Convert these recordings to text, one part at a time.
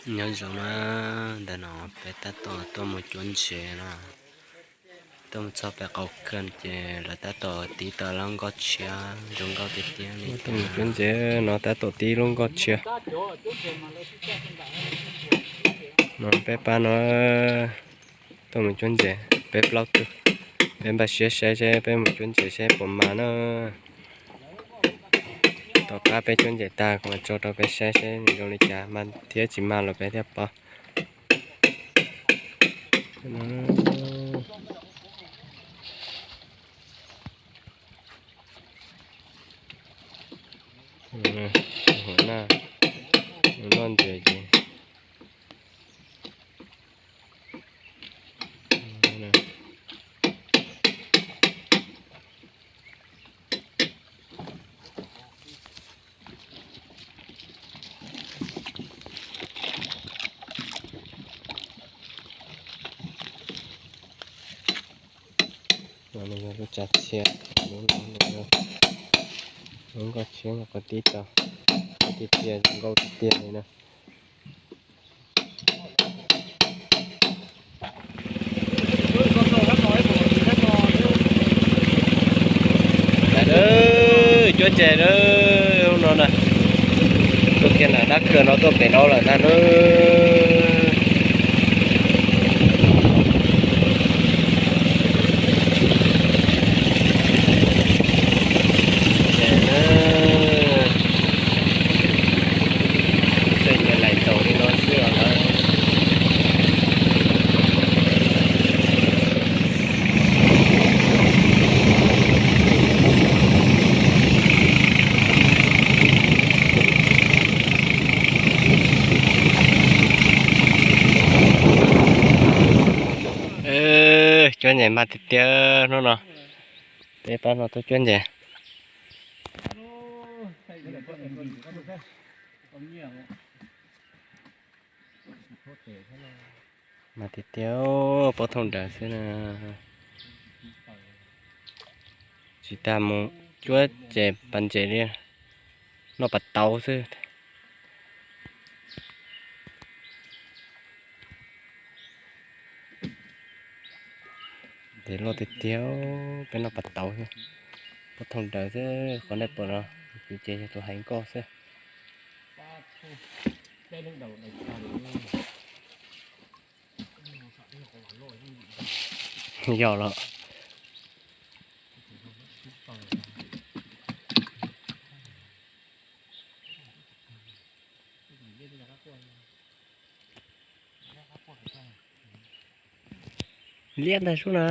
Nyob zoo na, ntawm no peb tab tom tuaj mus cuab ntses no, tuaj mus txog pem qaum kawg ces lawv tab tom tib tau lub nkoj tshiab zoo nkauj tiag tiag li. Tuaj mus cuab ntses no tab tom tib lub nkoj tshiab no, peb pab no tuaj mus cuab ntses peb plaub tug. Peb npaj siab saib seb peb mus cuab ntses seb puas mag na. Tom qab peb cuab ntses tag kuv mam tso rau peb saib seb nws zoo li cas, mag thiab tsis mag los peb thiaj paub. Noj ntses ces no yog lub tsav txhia, lub no, lub nkoj tshiab no qhov tib tau, qhov tiag tiag zoo nkauj tiag tiag li na. Cuab ntses na, hnub no na, tuaj kiag nram dab kawg no tuaj pem no lawm ntag na. Ces nyias laim ntaus li no xwb os lawm. Cuab ntses mag tiag tiag hnub no. Peb pab no tuaj cuab ntses. Mas tiag tiag, pob thooj daws xwb na. Tsis tas mus cuab ces pas ntses li, noj pas tauv xwb. Ces loj tiag tiag, peb noj pas tauv xwb. Pob thooj daws xwb, qhov nej pom no, kuv ces yog tus hais nkoj xwb. Yog los. Liab ntag sub na.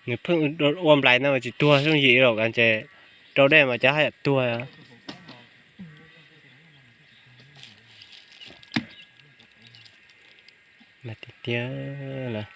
Nws pheej ua nplaim no mas tsis tuag, yooj yim los ces rau dej mas cov haj yam tuag. Mas tiag tiag lawm.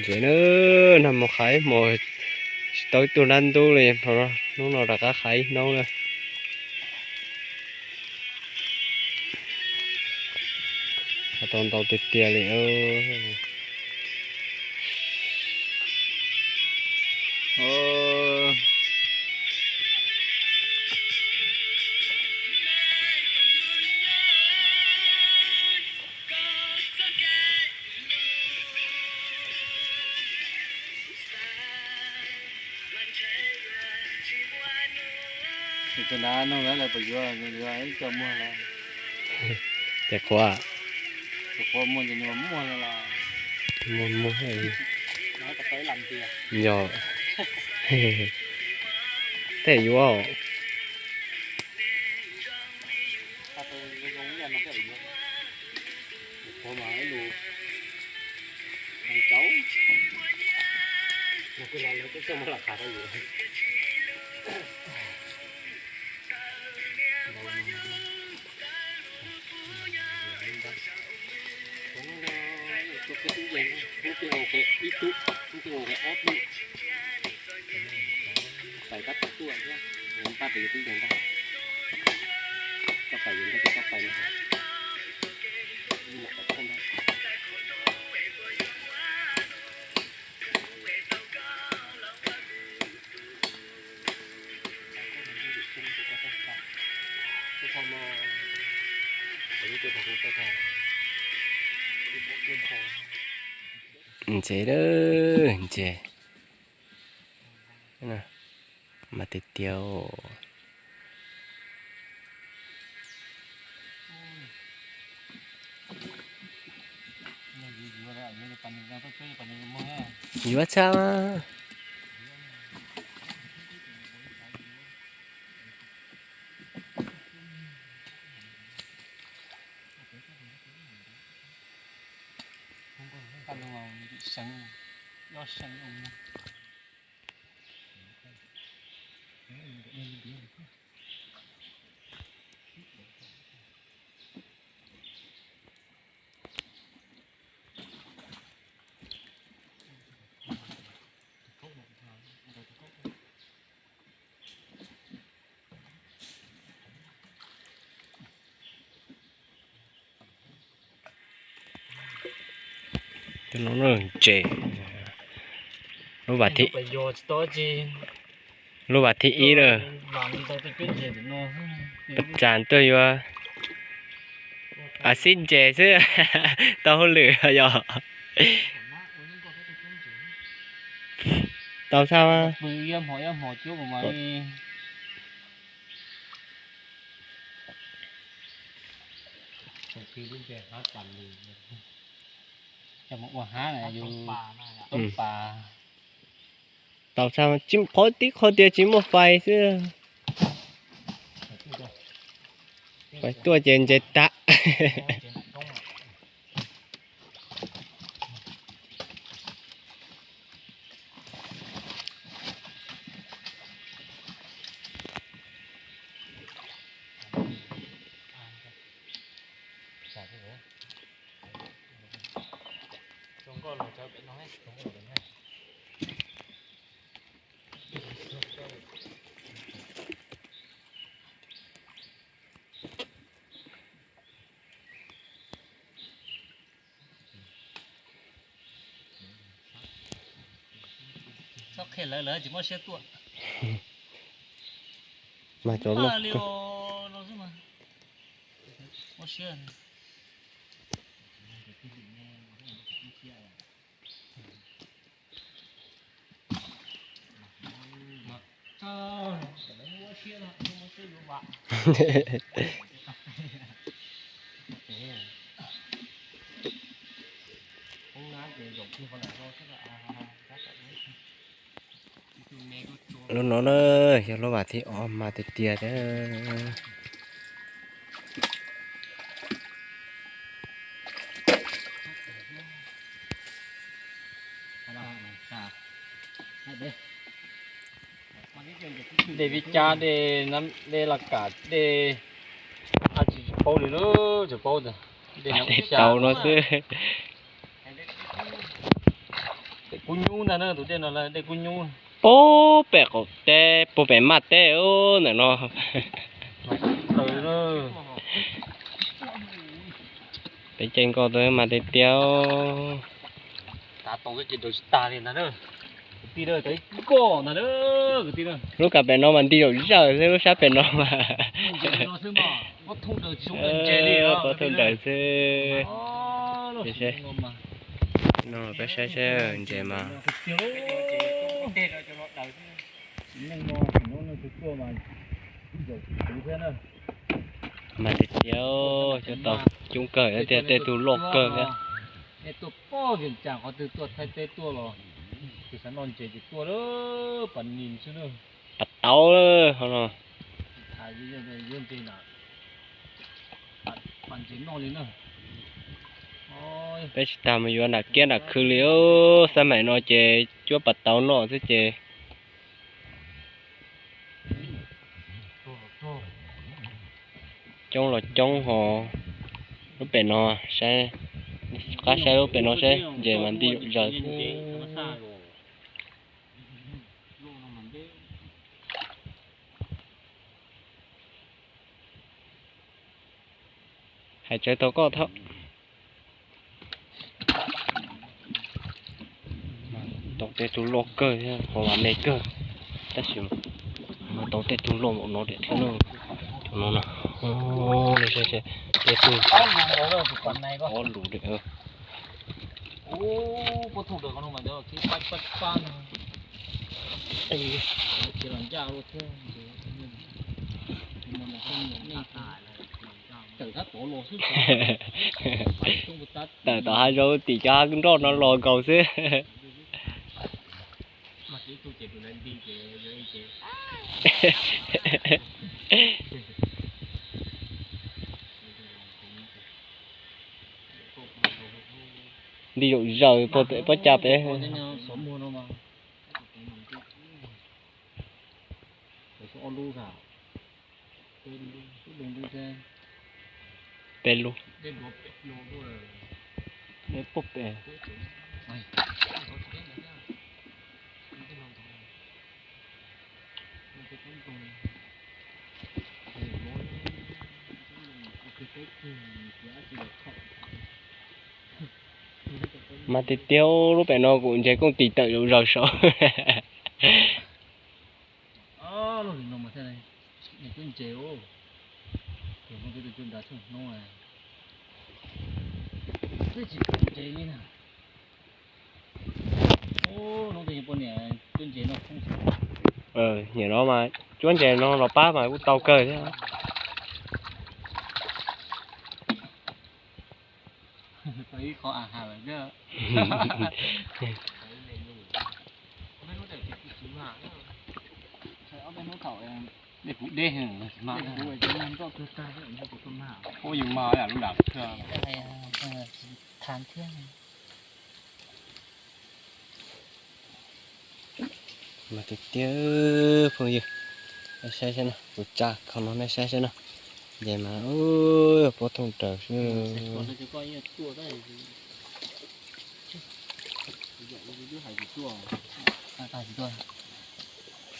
Ntses na, nag hmo qhaib hmo tsis tau ib tug nab ntub li, hnub no rov qab qhaib ib hnub na. Qhaib tau ntau tiag tiag li. Tus nab nug lawv puas yuav, yuav ib co muag lawm. Ces qhuav. Muaj, muaj. Yog. Tej yuav. Ib tug, ib tug, ob tug. Pais tab tom tuaj thiab, npaj pais yuav tib yog ntag. Koj pais yuav ntag, koj pais ntag. Ntses, ntses mas tiag tiag. Yuav tshaj. Cov no ntses, lub vas thib, lub vas thib ib lawm. Pas tas tuaj yuav a xib ntses xwb, tau hauj lwm yog. Tau txhab. Ua hab yus toob pas. Tau txhab, qhov tib qho tias tsis muaj fais xwb. Fais tuaj ces ntses tag. Txhob qhia lawv, lawv tsis muab siab tuaj. Mas cov loj li os, no xwb mas muab siab. Lub no na, yog lub vas thib ob mas tiag tiag thiab. Dej Vib Cab, dej, dej Laj Kam, dej, tsis paub li, tsis paub. Dej tau no xwb. Dej Kub Nyub ntag na, tus dej no dej Kub Nyub. Puag pem qaum teb, puag pem maj teb ntawm no. Peb caij nkoj tau mas tiag tiag. Lub kas pem no mas nti zaum zawm xwb, lub sab pem no mas qhov thoob daws xwb. No peb saib saib ntses mas. Mas tiag tiag, cov tau coob kawg thiab tiag, tej tug loj kawg thiab. Nej tuaj pom Vias Cas qhov twg tuaj Thaib teb tuaj los, tus xav noj ntses ces tuaj lawm, pas nis xwb na. Pas tauv hov no. Peb tsis tas mus yuav nram kiab nram khw li, xab maim no ces cuab pas tauv noj xwb ces. Coob los coob hos, lub pem no saib, qab saib lub pem no saib ntses mas nti zaws xwb. Hais tsawv tau koj thab. Tau tej tug loj kawg thiab, qhov mas me kawg, tab sis mas tau tej tug loj npaum no thiab no. Tus no no, tej tug ob lus. Tawm tom hav zoov tim cov hav nroj no los nkaus xwb. Nti zaum zaws pob cas pem. Peb lub. Mas tiag tiag, lub pem no kuv ntses kooj tis tawm zaum zaws saud. Nim no mas cuab ntses no los pab mas kuj tau kawg thiab. Kuv yus mas lub dam thiab. Mas tiag tiag phooj ywg, nej saib saib na, kuv tsa qhov no nej saib saib na. Ces mas pob thooj raws xwb.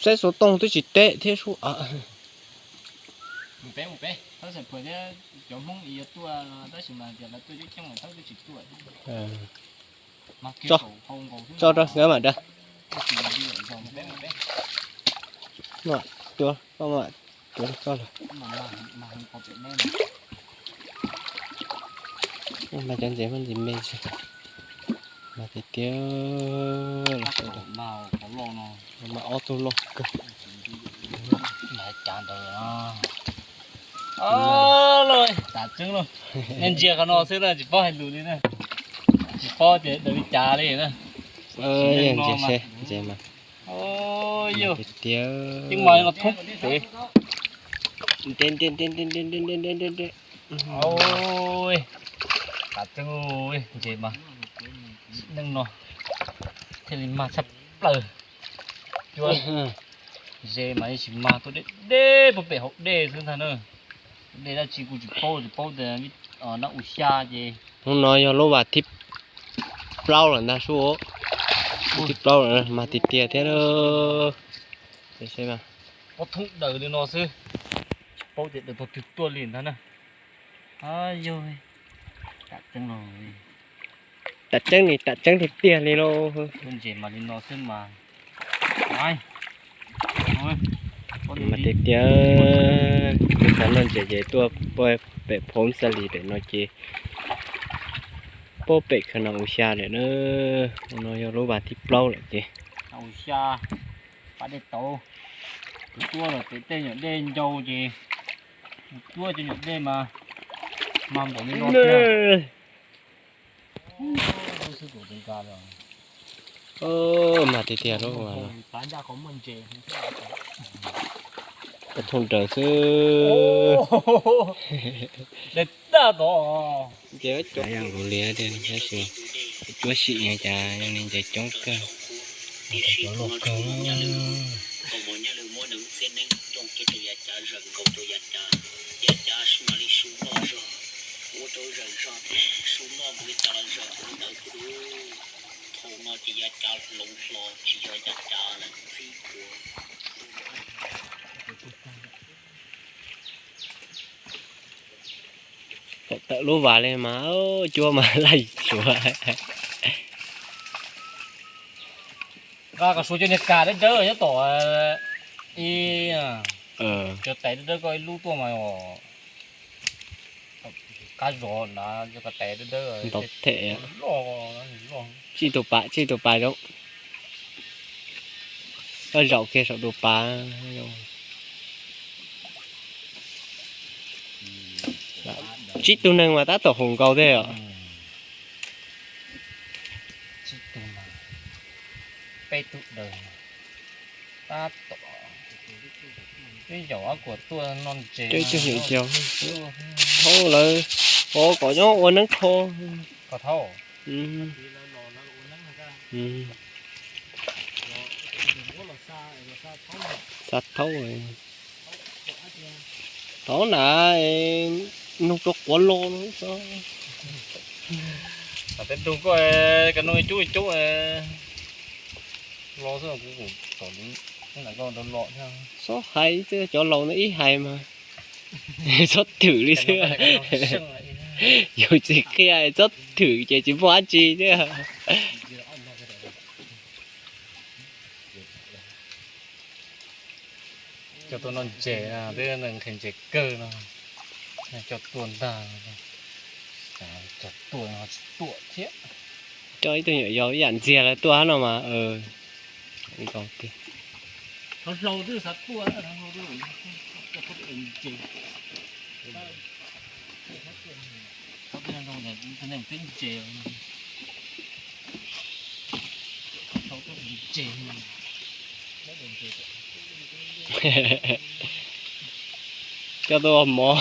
Saib xov tooj twb tsis teb thiab sub. Tso, tso rau nkawd mam da. Cuav, koj mam cuav rau koj lawm. Mas cov ntses mas ntses me xwb. Mas tiag tiag, mas ob tug loj kawg. Mas cav ntawd. Los, tas tseeb los, nej ntsia qhov no xwb na, tsis paub hais lus li na. Tsis paub tias daws li cas li na. Ntses mas tiag tiag, yeej mas los thoob pem. Tas tseeb, ntses mas neej no thiaj li mag tshaj plaws. Cuab ze mas yeej tsis mag, tuaj deb deb puag pem hauv dej xwb ntag na. Dej dab tsi kuj tsis paub, tsis paub tias nab u xya ces. Hnub no yog lub vas thib plaub lawm ntag sub. Thib plaub lawm, mag tiag tiag thiab. Pob thoob daws li no xwb, tsis paub tias daws tog twg tuaj li ntag na. Yog, tam tseeb los, tam tseeb li, tam tseeb tiag tiag li lauj. Ntses mas li no xwb mas. Mas tiag tiag, kuv xav noj ntses ces tuaj pem Phoob Xa Lis pem no ces, puag pem khav no u xya lawm na. No yog lub vas thib plaub lawm ces. Pas dej tauv, kuv tuaj los pem tej nyuam dej ncau ces Cuab cov nyuam dej mas mas npaum li no. Mas tiag tiag lub thooj raws xwb. Ces kuv liab tiag tab sis cuab sim cas yog li nce coob kawg. Cov loj kawg. Tawm lub vas li mas cuab mas laij suav. Koj suav cov niag kas dawb dawb nyob tom ib, cov tais dawb dawb koj ib lub tuaj mas qab zos na, cov tais dawb dawb ntau them. Loj, tsij tus pas, tsij tus pas zoo. Koj zaum kiag saum tus pas. Tsib tug neeg mas tab tom haus nkaus thiab os. Peb tug daws tab tom, peb yaum ob kuam tuaj noj ntses. Thaub lawv, o, kom nyob ua neeb kho. Kho thaub. Xa thaub. Thaub na, nug rau quav lo no. Tej nug koj, koj nug cub cub lo xwb, kuv tom li, los thiab. Txhob hais, cov laus no ib hais mas txhob thwm li xwb. Yus tsis qhia txhob thwm ces tsis muaj dab tsi thiab. Coj tuaj noj ntses, twb nqhis ntses kawg no, coj tuaj ntag. Coj tuaj no tsis tuaj thiab. Coj ib tug nyuam yaus ib yam ntxiag lawv tuaj no mas. Coj tuaj ua mov.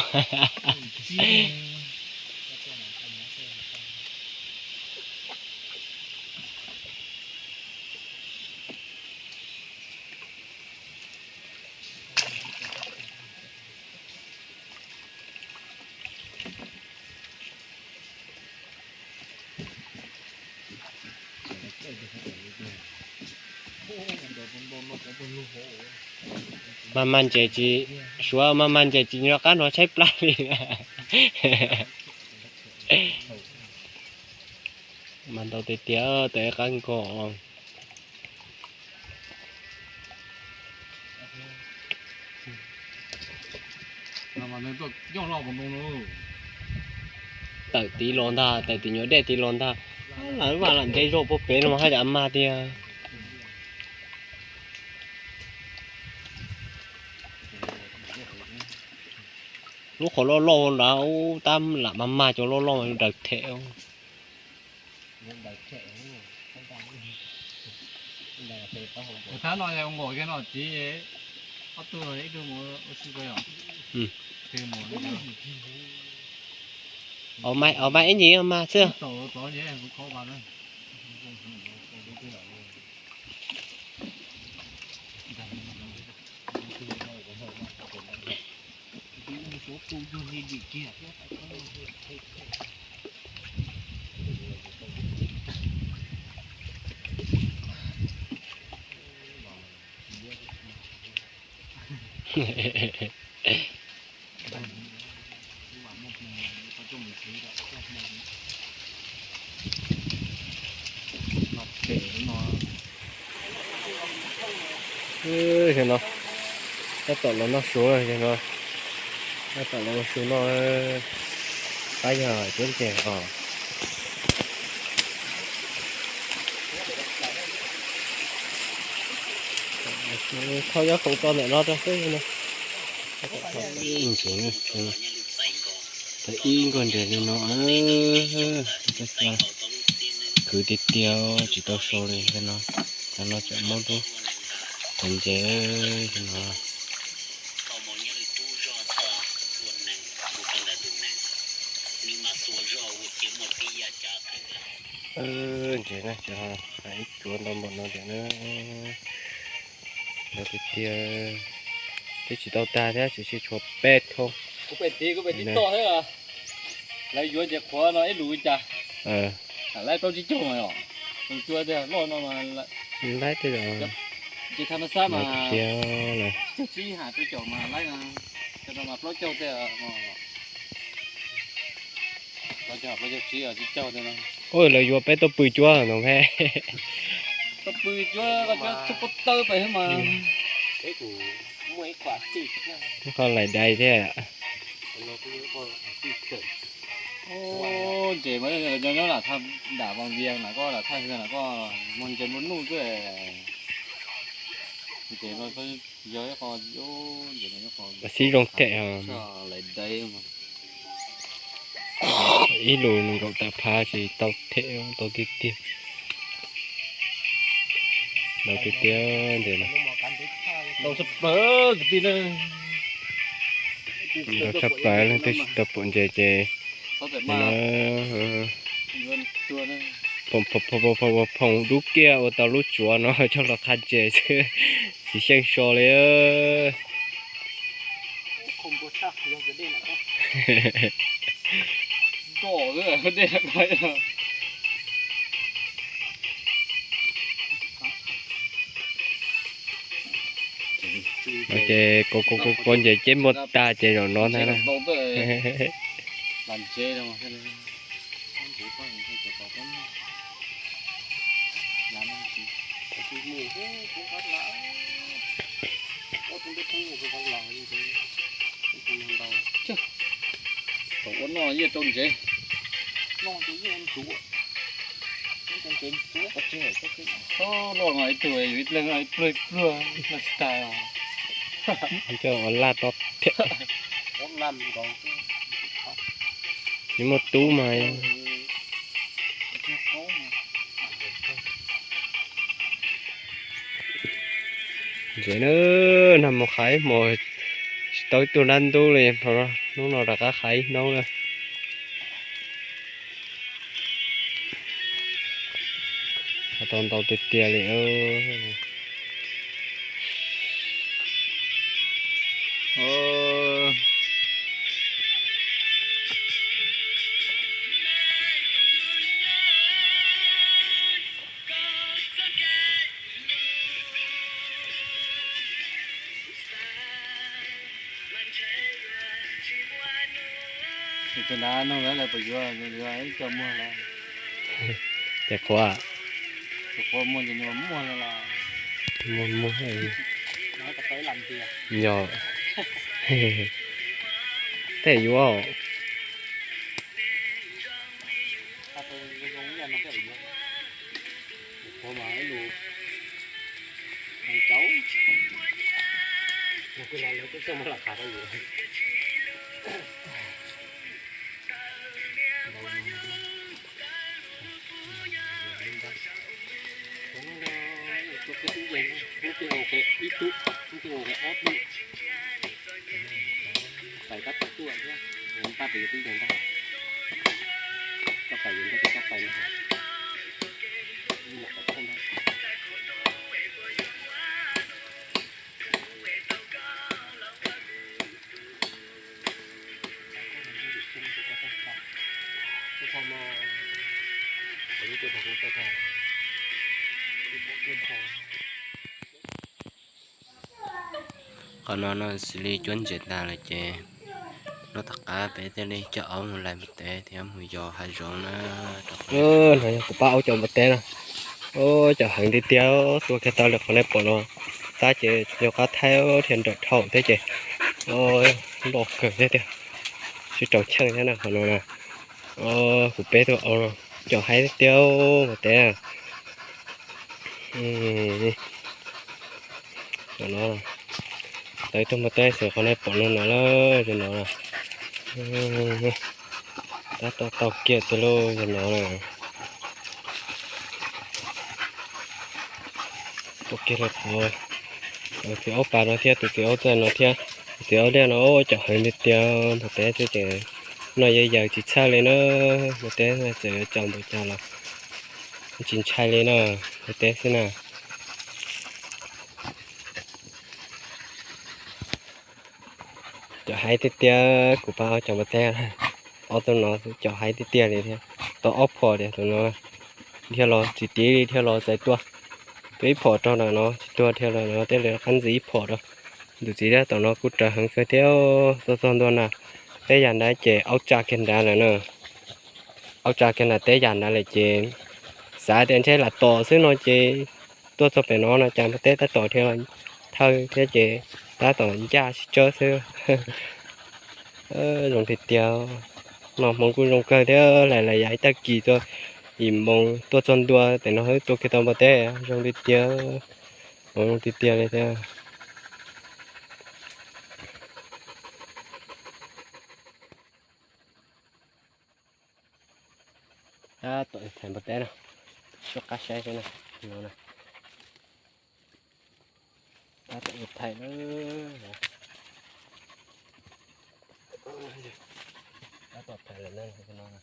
Maj maj ntses tsis, suav maj maj ntses tsis nco qab hnov tshaib plab li. Mas ntau tiag tiag, tawm qab nkaus. Tawm tid los ntag, tawm tim nyuag dej tid los ntag. Lawv vaj lam nce zog puag pem no mas haj yam mag tiag. Lub qhov loj loj nrad tab lam mag mag, cov loj loj mas daws them. Thab no ua nkaus kiag no txiv, ob tug ib tug mus ua si ko yom. Au mas ib ntsis mas xwb. Tab tom los noj su, tab tom los noj su no, pab yog cuab ntses os. Thauj nyob khoom tso ntawm no rau xwb no. Ib ntses, tau ib nkoj ntses li no, khwv tiag tiag tsis tau so li no. Cov no tseem muab rub ntses no. Ntses na, ib cuav ntau npaum no tiag na. Ntau tiag tiag. Twb tsis tau tag thiab, tsis sib tshuav peb thoob. Kuv pem tid, kuv pem tid toj thiab. Lawv yuav ces qhuav no ib lus cas. Laib plaub tsib caug mas os. Tus cua tiag loj no mas laib tej zaum ces thaj ma xab mas tiag. Caug tsib ham rau caum mas laib no. Cov no mas plaub caug tej. Plaub caug, plaub caug tsib, tsib caug tej no. Ua lawv yuav peb tuaj pw cuab no he. Tuaj pw cuab, koj cuab txhub pob tawb pem xwb mas. Qhov laim dai thiab. Ntses mas nyob lam thaj dam Vaj Vias lam koj, lam thaj hwj lam koj, muag ntses muag nuj xwb. Ntses no yog ib qho, ntses no yog ib qho xib zoo thiab. Laim dai. Ib lus nees nkaum tawm phav tsis tau them, tau tiag tiag. Ntau tiag tiag ntses no. Ntau tshaj plaws kwv tij na. Ntau tshaj plaws leej twg tsis tau pom ntses ces no. Phoom dub kiag ua tau lub tsuav no coj los qha ntses xwb, tsis xyeej so li. Ces kov kov kov ntses ceb muaj tag ces zaum no ntag na. Thaum ua noj yeej rau ntsev. Loj no ib tug yus ib leeg pluag pluag no tsis tas. Coj ua laj to thiab. Nws muaj tub mas. Ntses na, nag hmo qhaib hmo tsis tau ib tug dab ntub li, hnub no rov qab qhaib ib hnub na. Qhaib tau ntau tiag tiag li. Tus nab nug lawv puas yuav, yuav ib co muag lawm. Ces qhuav, qhuav muag ces nws muag lawm los. Muag muag. Yog. Tej yuav. Ib tug, ib tug ob tug. Pais tab tom tuaj thiab, npaj pais yuav tib yog ntag. Koj pais yuav ntag, koj pais no. Qhov no no xws li cuab ntses tag lawm ces hnub tom qab peb thiaj li coj aub mus lais npua teb thiab mus yos hav zoov na. No yog kuv pab aub cov npua teb na. Cov heev tiag tiag, tua kiag tau li qhov nej pom no. Tab ces yog qab thaib thiaj nrawm dhau thiab ces loj kawg thiab tiag. Sib raus cheej thiab na qhov no na. Kuv peb tug aub no cov heev tiag tiag npua teb. Cov no Tawm tuaj npua teb xwb qhov nej pom no no lawm, zoo no na. Tab tom tau kiag tiag lauj, zoo no na. Tau kiag lawm qhov tus txiv aub pas no thiab tus txiv aub txaj no thiab. Tus txiv aub liaj no cov heev tiag tiag, npua teb xwb ces no yawg yawg tsis txhawj li na. Npua teb txawm yuav cov npaum cas los tsis ntshai li na, npua teb xwb na. Cov heev tiag tiag, kuv pab ob cov npua teb, ob tug no cov heev tiag tiag li thiab. Tau ob phom li tus no, dhia los tsis tiv li, dhia los txais tua. Tua ib phom rau ntawm no tsis tuag, dhia los no tej li qab ntxiv ib phom rau. Tus txiv tab tom no kuj raws heev kawg thiab, tuaj txog ntua na, teb yam nrad ces aub tsa kiag nrad lawm na. Aub tsa kiag nrad teb yam nrad lawm ces xav tias ntshe lam tom xwb no ces tuaj txog pem no no cas npua teb tab tom dhia los thawj thiab ces tab tom ncaj sib tsawb xwb. Zoo tiag tiag, noj hmoov kuj zoo kawg thiab, lais lais yam ib tag kis txog yim moos tuaj txog ntua pem no tua kiag tau npua teb, zoo tiag tiag, zoo tiag tiag li thiab. Tab tom thaiv npua teb na, soj qab saib xwb na, no na. Tab tom thaiv na. Tab tom thaiv lawm na no.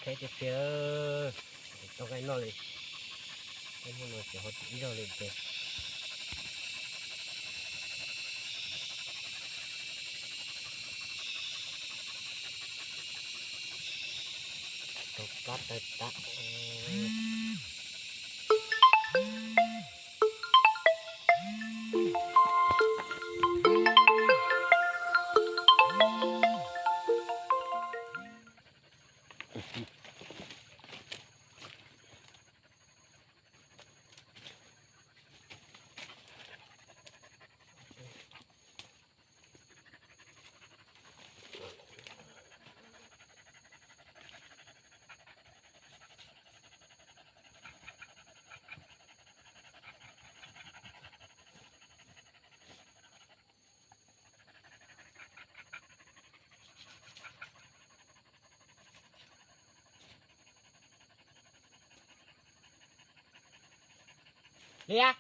Khev tiag tiag, tau nqaij noj li. Tej hmo no tsis haus ib zaug li ces rau plab tawg tag. Liam.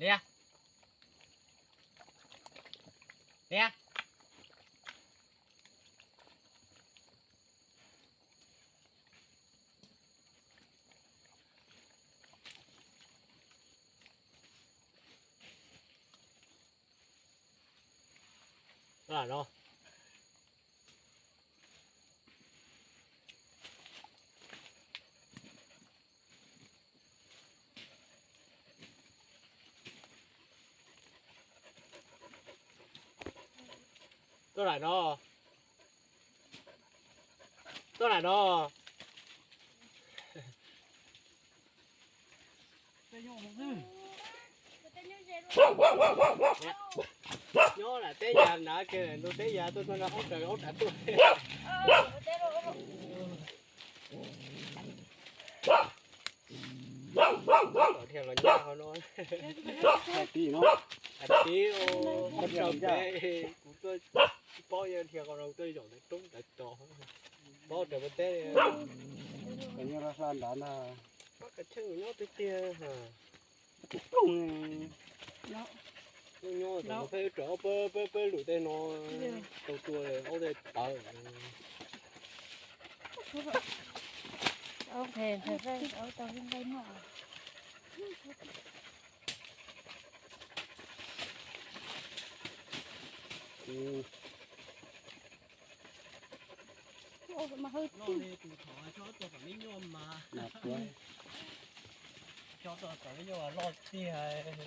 Niam, niam. Lam no. Tuaj lam no. Tuaj lam no. Nyob lam teb yas na, ke ntug teb yas tuaj txog nram aub raws aub raws tuaj. Dhia los nyob hauv no. Hais tias, kuv tuaj tsis paub, yog dhia qhov no tuaj zaum ntawm roob ntawd tod, paub raws ua teb. Nyob hla nrad ntag. Pab kav tsheej nyob tiag tiag. Nyob nyob peb rau peb peb lub teb no tau tua ob teg tawv. Noj li tus thov tsob txog kom me nyuam mas, tsob txog kom me nyuam loj tiag.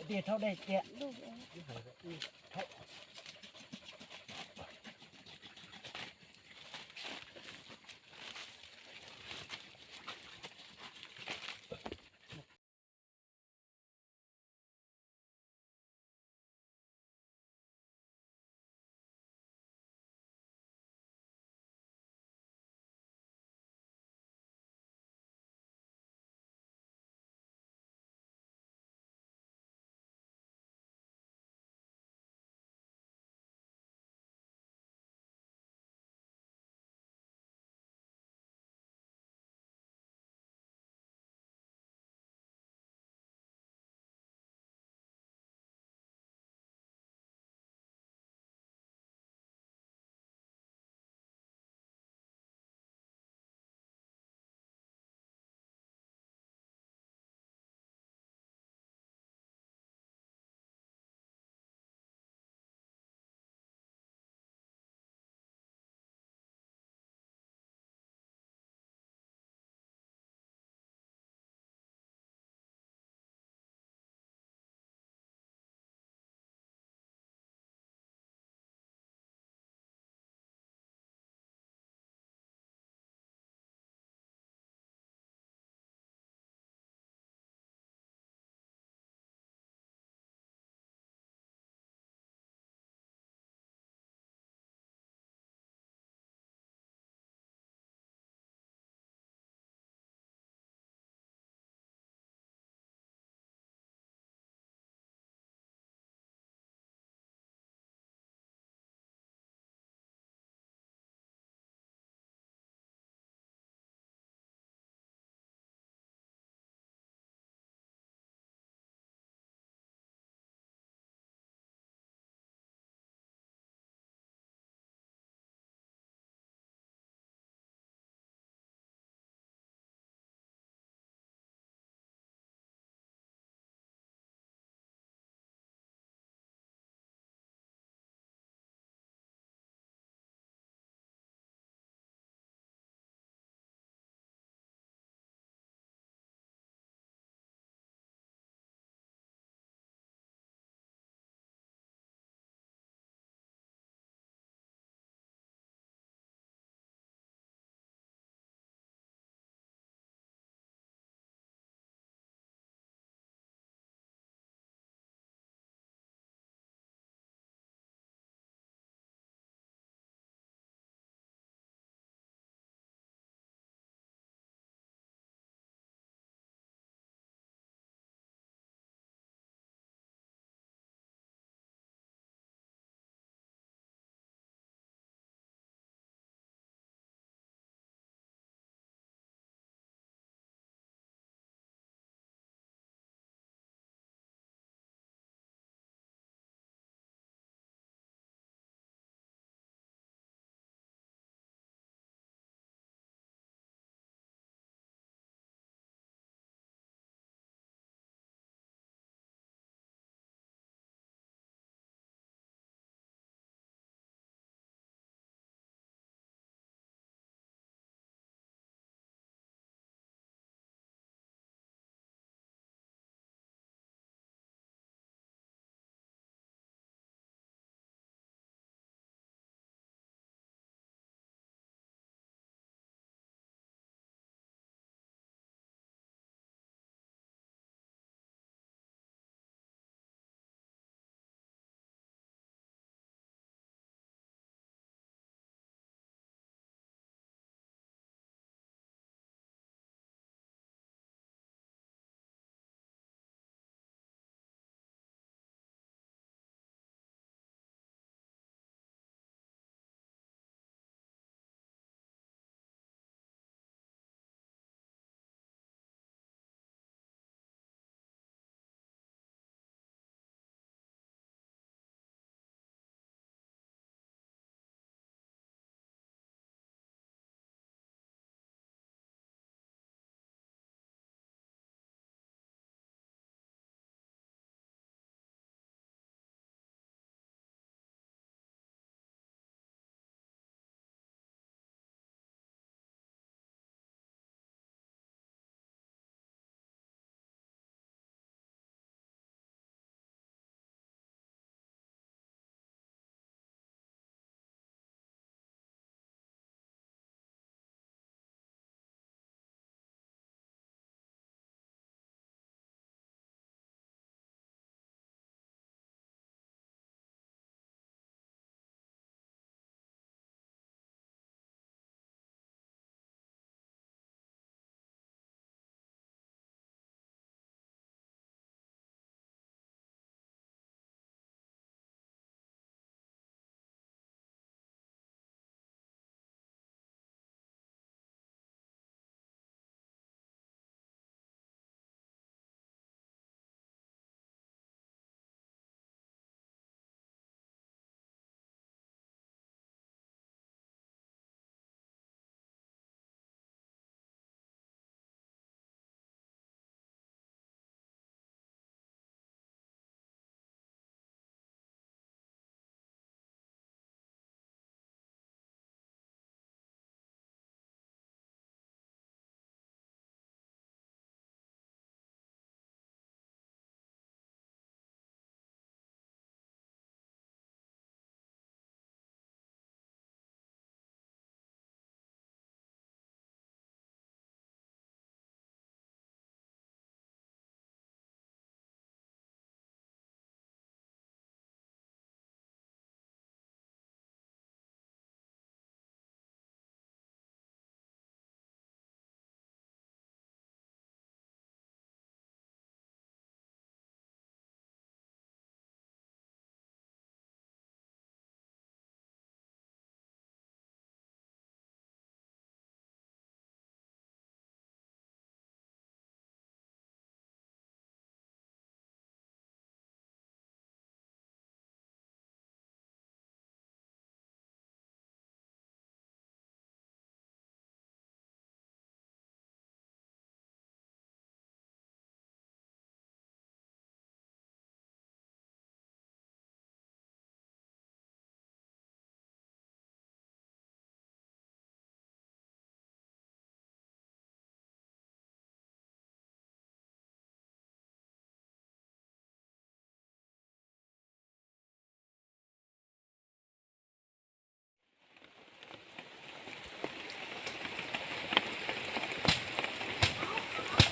Tiag thauj dej tiag.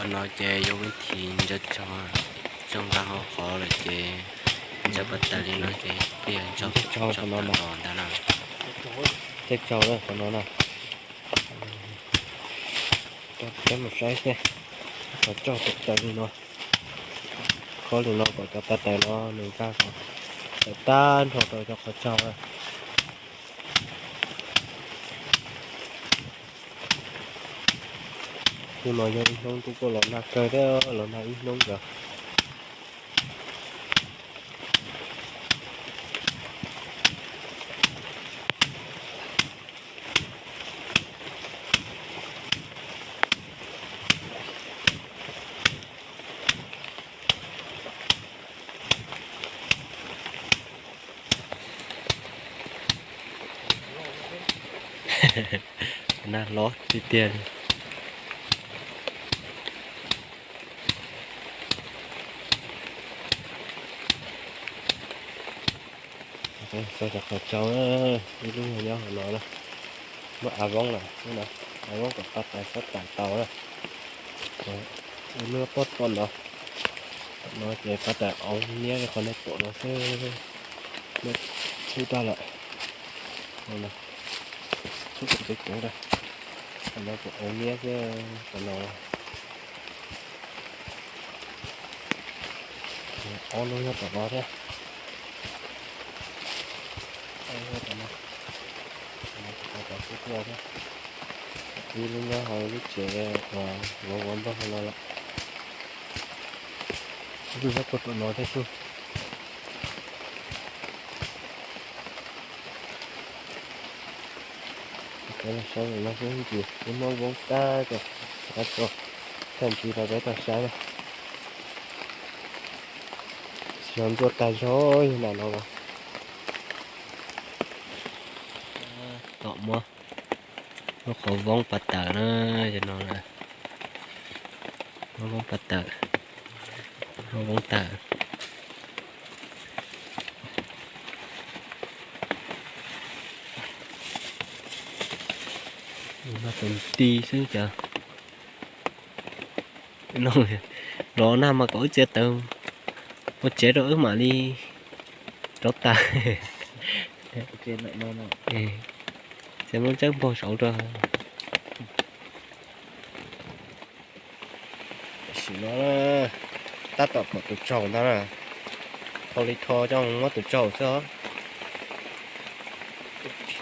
Qhov no ces yog vib thim ntsaws tsho, tsoo nqa hauv qhov lawm ces ntsaws pas tawm li no ces peb yog ntsaws tsho los ntag na. Tej tsau qhov no na. Peb mus saib seb, qhov tsau tawm li no, khob li no kom cov pas tawm no nws nkag kom tawm tag nrho rau cov qhov tsau na. Hnub no yog ib hnub twb kuj los nag kawg thiab, los nag ib hnub ntawd. Nag hlob tiag tiag li. Txog cov qhov tsau, ib lub nyob hauv no na. Muab av voob lawm, av voob kom pas tawm xob tawm tau na. Ib lub pob tom no, tom no ces pas tawm ov niab li qhov nej pom no xwb, muab txhub tag lawm. Txhub kom ceev ceev, tom no ces ov niab xwb, tom no. Ob lub nyob tom no thiab. Ib lub nyob hauv lub tsev uas vov vov nplooj hauv no lawm. Ib lub nyob puag tom no thiab xwb. Saib no xwb ntsis, muab voob tag, tag ntsis rau peb tau saib na. Xyov ntxuaj tag zog yog nram no los. Tom muab, muab qhov voob pas tawm na, no, muab voob pas tawm, muab voob tawm. Tus nti xwb cas. Los nag mas kom wb txiav taws ua tsev rau wb mam li rauv taws. Txiav muab tseeb npog saud rau. Tam sim no tab tom pom tus tsaug ntag na. Dhau li dhau coj muab tus tsaug xwb os.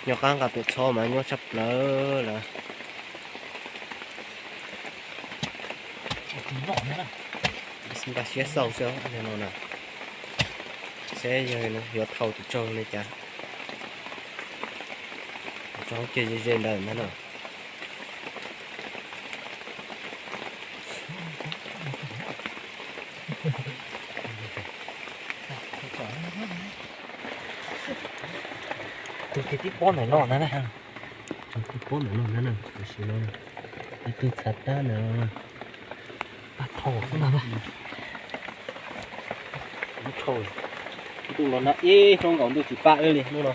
Nyob qab nqa tus txhob mas nyuaj tshaj plaws lawm. Nqa siab xauj xwb no na. Seb yog yuav dhau tus tsaug li cas. Tus tsaug kiag ze ze ntawd ntag na. Tus twg tib pob ntawm no ntag na. Tus tib pob ntawm no ntag na, tam sim no ib tug txhav tab na. Pab thau xwb ntag. Ntuj los nag ib hnub nkaus ntuj tsis pab wb li hnub no.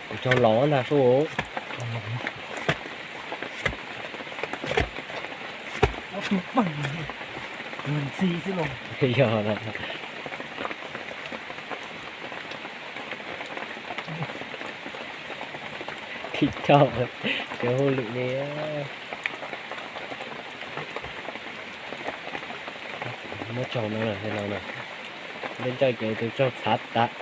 Tus tsaug laus ntag sub. Yog, thim tsaug, tsis hauj lwm li. Muab tsaug no, no, npej ntsawj ces tus tsaug txhav tas.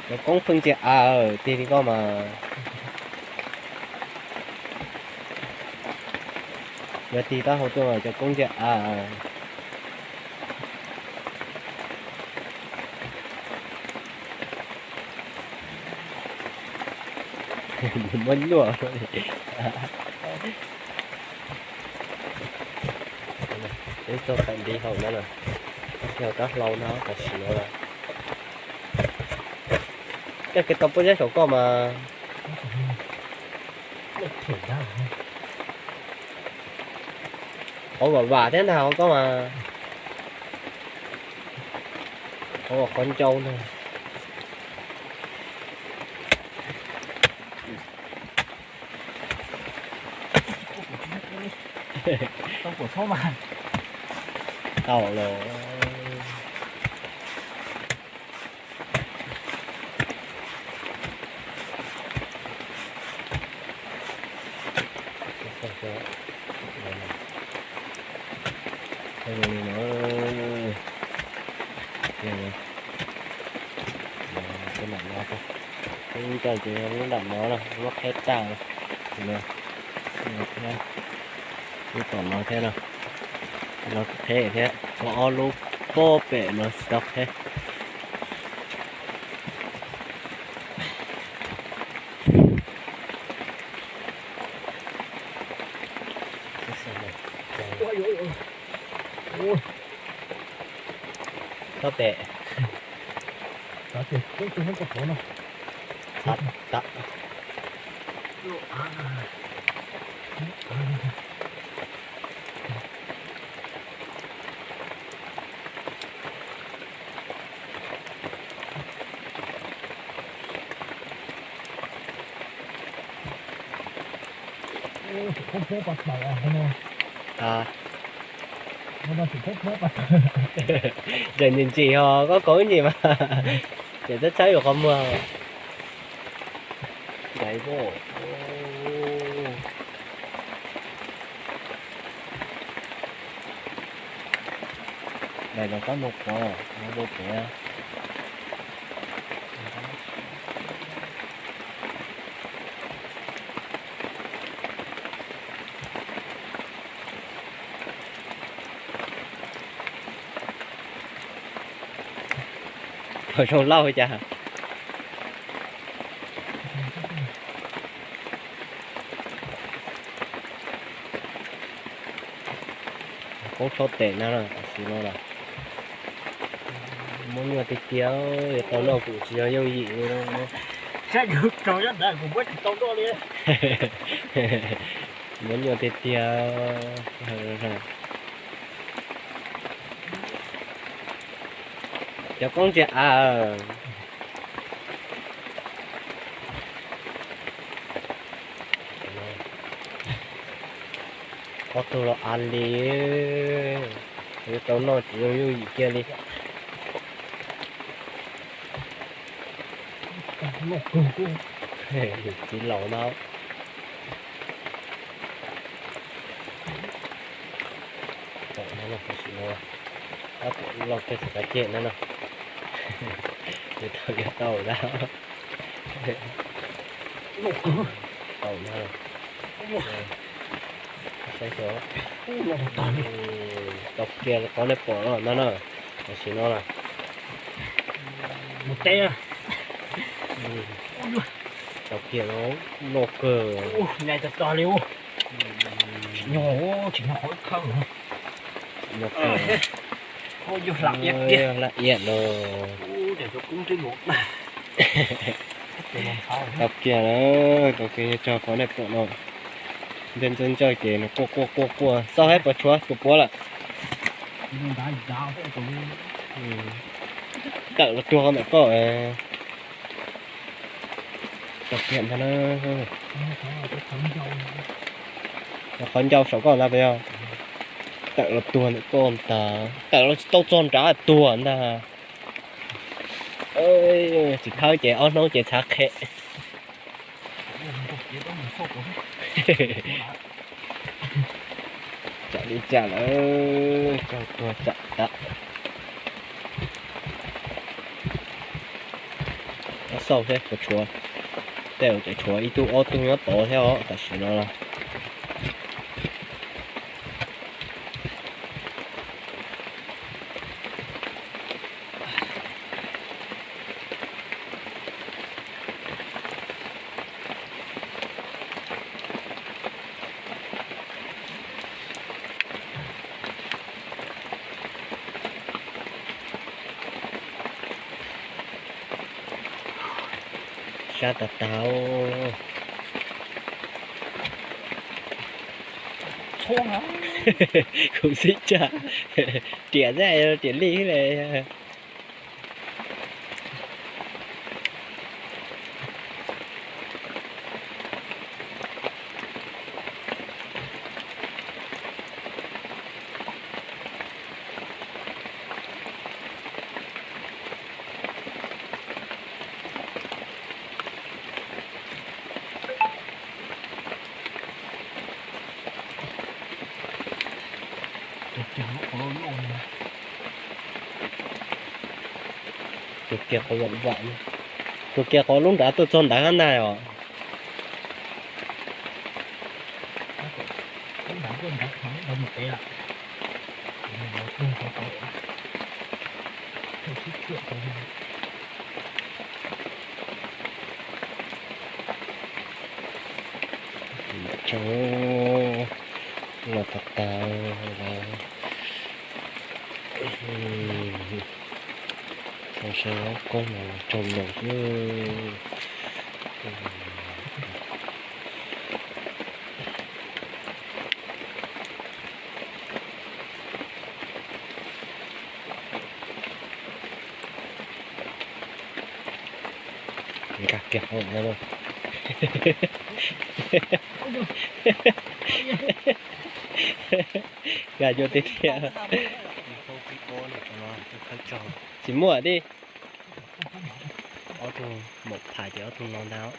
Cov koob pheej ntsia av, tig li koj mas. Yog tig taub hau tuaj cov koob ntsia av. Muab nyuaj. Peb txog tawm ntiv hauv no na, yog kab hlau no tam sim no lawm. Koj kev tau pob zeb saum koj mas. Qhov vam vam thiab ntag hauv koj mas. Qhov ncau ntag. Tau los. Lub nram no na, lub qheb tag no, lub tom no thiab no, lub qheb thiab, ob lub pob pem no tsis tau qheb. Txhob pem. Tseem ntsim ntsim ho koj kauv ntsim mas tseem txhawb txhawb yus qhov muag. Nraiv. Nraiv los kab mus qhov no ua pem. Thaum zoo lauj cas. Koob tshuab tes na, tam sim no los muab nyuaj tiag tiag, yuav tau noj kuj tsis yog yooj yim li no. Saib yus raug nyob ntawd kuv muab tsis tau noj li. Muab nyuaj tiag tiag. Cov koob ntsia av. Ob tug los av li, yuav tau noj tsis yooj yooj yim kiag li. Txiv laus ntag. Tam no tam sim no, ob tug loj kiag txog kav ceg na no. Yuav tau yuav tau ntag. Tau ntag. Saib xyov. Tau kiag qhov nej pom no ntag na. Tam sim no na. Mus teb. Tau kiag no, loj kawg. Nyuaj tsis nyuaj, tsis nyuaj qhov wb khawb. Loj kawg. Hla iab kiag, hla iab no. Tau kiag na, tau kiag tso qhov nej pom no. Ntsawj ntsawj ntsawj ces nws quaj quaj quaj quaj, xauj saib puas tshuav tus puav lawm. Tawm los tuag ntawm koj. Tau kiag ntag na. Qhov ncau saum koj ntag puas yog? Tawm los tuag ntawm koj ntag, tawm los tsis tau txog nrad tuag ntag. Tsis khawb ces ob hnub ces txhav qhe. Tsam li cas lawm, tsaug tuag tsam tas. Xauj thiab puas tshuav, tej zaum tseem tshuav ib tug ob tug nyob tod thiab os tam sim no los. Sab tas tas. Kuv xib tsag, riam xwb, riam lij xwb le. Tus kiag qhov vam vam, tus kiag qhov lub nrad tuaj txog nrad hab ntag os. Tso, los tag tag lawm. Tso saib koj mas tsaug lawm xwb. Nkag kiag hauv no. Nkag cua tiag tiag. Tsis muaj tij. Ob tug maum phais ces ob tug no ntag.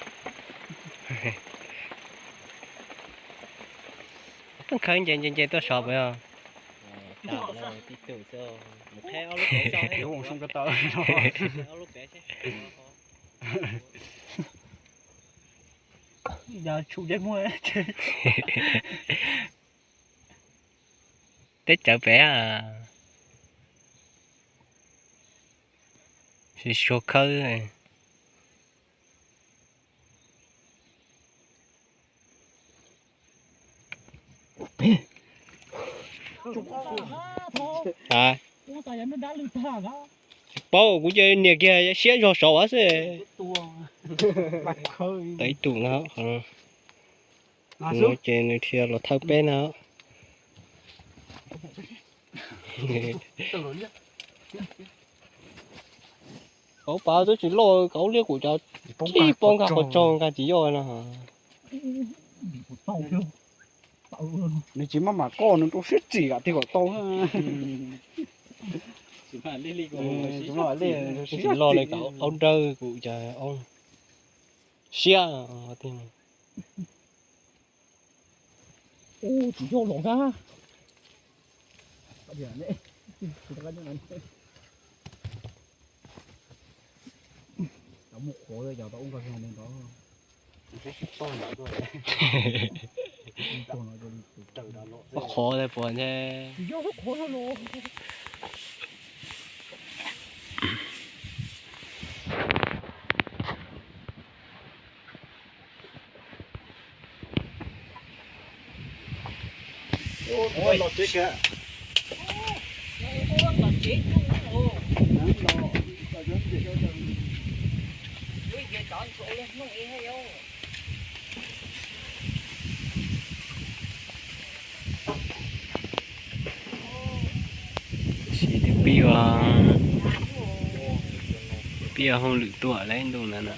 Khawb nce nce nce tuaj sov puas yog? Teb cawv pem, tsis suav khawb. Tsis paub, kuv cia nias kiag siab zog saud xwb. Tau ib tug no, ces nws dhia los thawb peb no. Kauv pas twb tsis loj, kauv liab kuv cov tib pob nkag qhov tsaug nkag tsis yoj no. Nws tsis maj mam koj nws rau siab txim kam tig kom tau. Tsis loj li kauv aub dawb kuv cov aub siab. Tsis yog los nkag. Mus qhuav cov tau ub nkaus nkaus ntawd. Qhuav tas puas ntshe. Tab sis pib ua, pib ua hauj lwm tuaj lawm ntuj ntawd na.